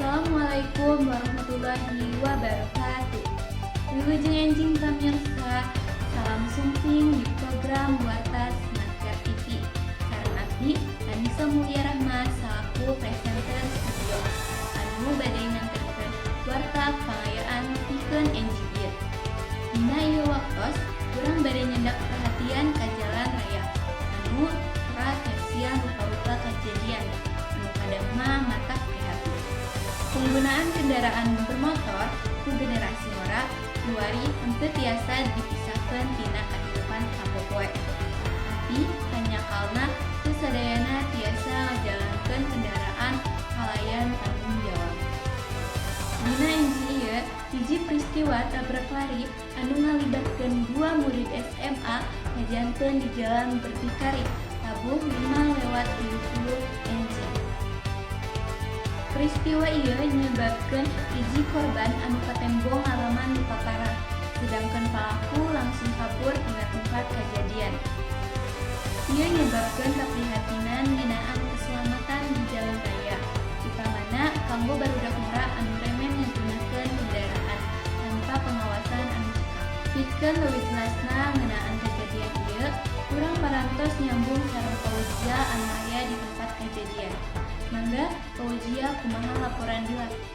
Assalamualaikum warahmatullahi wabarakatuh. Wilujeng enjing pamirsa, salam sumping di program Warta Smartcare TV. Sareng abdi Anissa Mulia Rahma salaku presenter studio anu bade nganterkeun warta pangayaan pikeun enjing ieu. Dina ieu waktos urang bade nyandak perhatian ka jalan raya anu teras nyaksian rupa-rupa kejadian anu kadang mah matak prihatin. Penggunaan kendaraan bermotor ku generasi ngora kiwari henteu tiasa dipisahkeun tina kahirupan sapopoe. Tapi hanyakalna teu sadayana tiasa ngajalankeun kendaraan kalayan tanggung jawab. Dina enjing ieu, hiji peristiwa tabrak lari anu ngalibatkeun dua murid SMA ngajanten di Jalan Berdikari, tabuh 5.30 enjing. Peristiwa ieu nyebabkeun hiji korban anu katembo ngalaman luka parah, sedangkan palaku langsung kabur tina tempat kejadian. Ieu nyebabkeun kaprihatinan ngeunaan keselamatan di jalan raya, utamana kanggo barudak ngora anu remen ngagunakeun kendaraan tanpa pengawasan anu cekap. Pikeun leuwih jelasna ngeunaan kejadian ieu, urang parantos nyambung sareng Fauzia anu aya di tempat kejadian. Mangga, Fauzia, kumaha laporan di lapangan?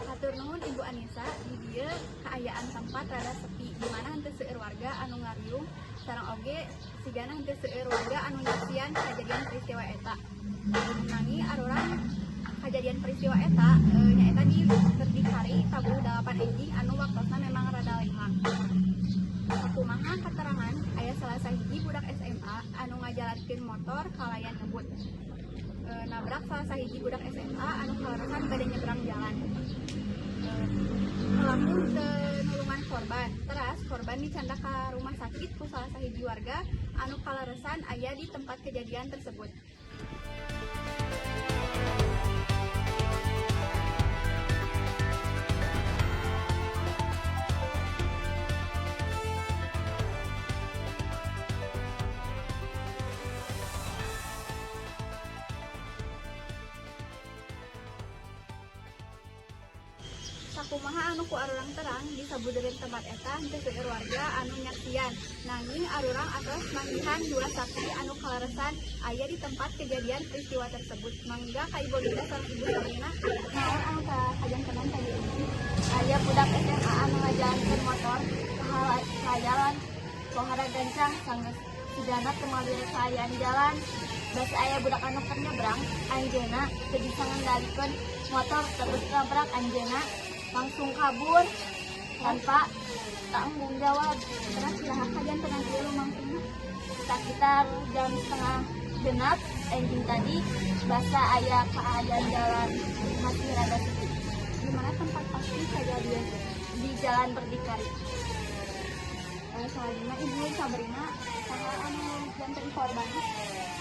Hatur nuhun, Ibu Anissa. Di dieu kaayaan tempat rada sepi, di mana henteu seueur warga anu ngariung sareng oge sigana henteu seueur warga anu nyaksian kejadian peristiwa eta. Nanging arurang kejadian peristiwa eta nyaeta di Berdikari tabuh 8 enjing anu waktosna memang rada lenghang. Sakumaha keterangan, aya salah sahiji budak SMA anu ngajalankeun motor kalayan ngebut. Nabrak salah sahiji budak SMA anu kaleresan bade nyebrang jalan. Pelaku teu nulungan korban. Teras korban dicandak ka rumah sakit ku salah sahiji warga anu kaleresan aya di tempat kejadian tersebut. Sakumaha anu ku arurang terang, di sabudeureun tempat eta henteu seueur warga anu nyaksian. Nanging arurang atos manggihan dua saksi anu kaleresan aya di tempat kejadian peristiwa tersebut. Mangga ka Ibu Lida sareng Ibu Sabrina, naon anu kajantenan tadi ini? Aya budak SMA anu ngajalankeun motor kahayalan pohara gancang, sanggeus sigana teu malire kaayaan jalan. Basa aya budak anu keur nyebrang, anjeunna teu bisa ngendalikeun motor, terus nabrak anjeunna, langsung kabur tanpa tanggung jawab. Terus iraha kajantenan ieu lumangsungna? Sekitar jam 5.30 enjing tadi, basa aya keadaan jalan masih rada sepi. Di mana tempat pasti kejadian? Di Jalan Berdikari. Salajengna Ibu Sabrina, saha anu janten korban?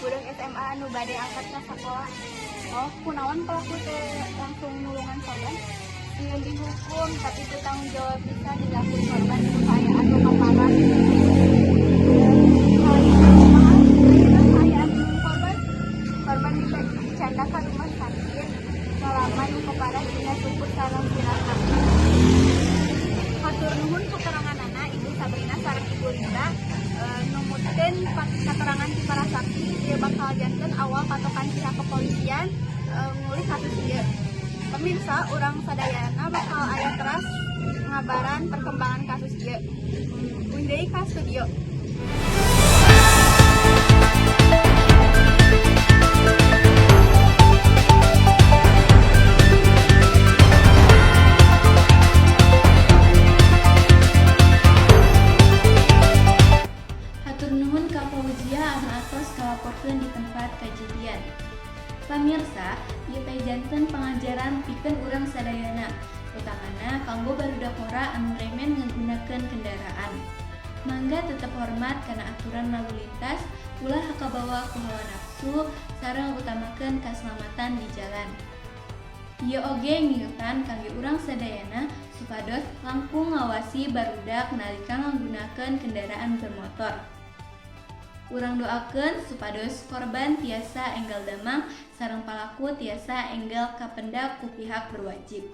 Budak SMA anu bade angkat ka sakola. Oh, kunaon pelaku teh langsung nulungan korban? Ingin dihukum, tapi itu tanggung jawab bisa dilakukan korban ku kaayaan luka parah. Salajengna kumaha ayeuna kaayaan korban? Korban dicandak ka rumah sakit ngalaman luka parah dina suku sareng sirahna. Hatur nuhun keteranganana Ibu Sabrina sareng Ibu Linda. Numutkeun keterangan ti para saksi, ieu bakal janten awal patokan pihak kepolisian ngulik kasus ieu. Pemirsa, urang sadayana bakal aya teras ngabaran perkembangan kasus ieu. Uih deui ka studio. Hatur nuhun ka Fauzia anu tos kalaporkeun di tempat kejadian. Pamirsa, ieu teh janten pangajaran pikeun urang sadayana, utamana kanggo barudak ngora anu remen ngagunakeun kendaraan. Mangga tetep hormat kana aturan lalu lintas, ulah kabawa ku hawa nafsu, sareng utamakeun kaselamatan di jalan. Ieu oge ngingetan kangge urang sadayana supados langkung ngawasi barudak nalika ngagunakeun kendaraan bermotor. Urang doakeun supados korban tiasa enggal damang sareng palaku tiasa enggal kapendak ku pihak berwajib.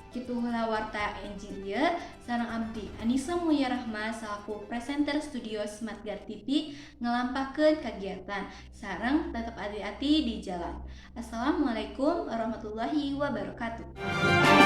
Kitu heula warta enjing ieu, sareng abdi Anissa Mulia Rahma salaku presenter studio Smartguard TV ngalampahkeun kagiatan, sareng tetep hati-hati di jalan. Assalamualaikum warahmatullahi wabarakatuh.